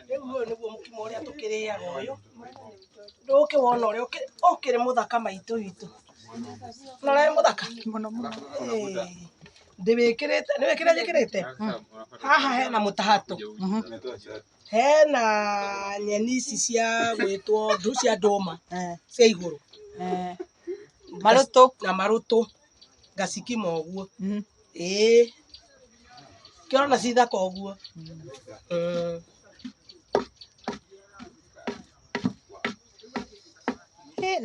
Rĩu ũyũ nĩguo mũkimo ũrĩa tũkĩrĩaga ũyũ, ndũkĩwona ũrĩa ũkĩrĩ mũthaka maitũ witũ. Na ũrĩa wĩ mũthaka? Mũno mũno. Ndĩwĩkĩrĩte, nĩũĩ kĩrĩa njĩkĩrĩte? Haha hena mũtahato, hena nyeni ici cia gwĩtwo cia ndũma cia igũrũ. Marũtũ. Na marũtũ, ngacikima ũguo. Ĩĩ, kĩrona ci thaka ũguo.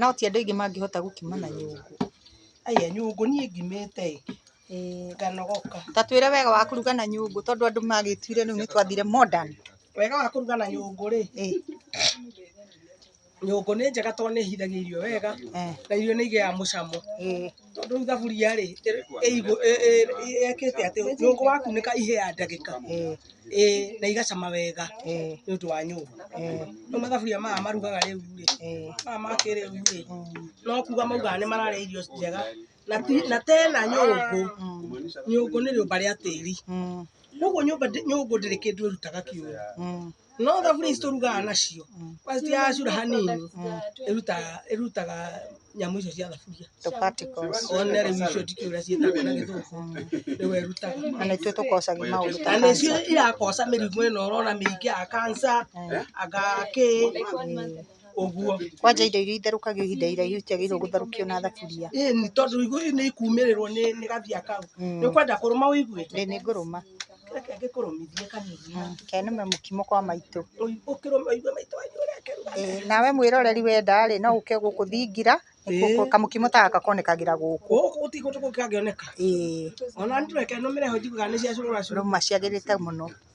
No ti andũ aingĩ mangĩhota gũkima na nyũngũ. Aya nyũngũ niĩ ngimĩte ĩ, nganogoka. Ta twĩre wega wa kũruga na nyũngũ tondũ andũ magĩtuire rĩu nĩ twathire modern. Wega wa kũruga na nyũngũ rĩ, nyũngũ nĩ njega tondũ nĩ ĩhithagia irio wega, na irio nĩ igĩaga mũcamo. Tondũ rĩu thaburia rĩ, ĩkĩte atĩ nyũngũ wakunĩka ihĩaga ndagĩka, ĩĩ na igacama wega nĩ ũndũ wa nyũngũ. Rĩu mathaburia maya marugaga rĩu rĩ, maya ma kĩrĩu rĩ, no kuga maugaga nĩ mararĩa irio njega, na tena nyũngũ, nyũngũ nĩ rĩũmba rĩa tĩri. Koguo nyũmba nyũngũ ndĩrĩ kĩndũ ĩrutaga kĩũru. No thaburia ici tũrugaga nacio, kwanza yacura hanini, ĩrutaga nyamũ icio cia thaburia. Tũ particles. One rĩu icio ndikĩũĩ ũrĩa ciĩtagwo na gĩthũngũ, nĩwe ĩrutaga. Na nĩtuo tũkocagia maũndũ ta Na nĩcio cancer. irakoca mĩrimũ ĩno ũrona mĩingĩ ya cancer, anga kĩ, ũguo. Kwanja indo iria itherũkagio ihinda iraihu itiagĩrĩirwo gũtherũkio na thaburia. Ĩni tondũ nĩ ikumĩrĩrwo nĩ gathia kau. Nĩ ũkwenda kũrũma ũigue? Ĩĩ nĩ ngũrũma. Reke ngĩkũrũmithie kanini. Ke nĩme mũkimo kwa maitũ. Ũkĩrũme ũigue maitũ wanyu ũrĩa akĩruga. Ĩĩ nawe mwĩroreri wenda rĩ, no ũke gũkũ thingira, kamũkimo ta gaka konekagĩra gũkũ. Gũkũ gũtirĩ kũndũ kũngĩ kangĩoneka. Ĩĩ. Ona niĩ reke nũmĩre ho njiguaga nĩ cia cũrũra cũrũra. Rũma ciagĩrĩte mũno.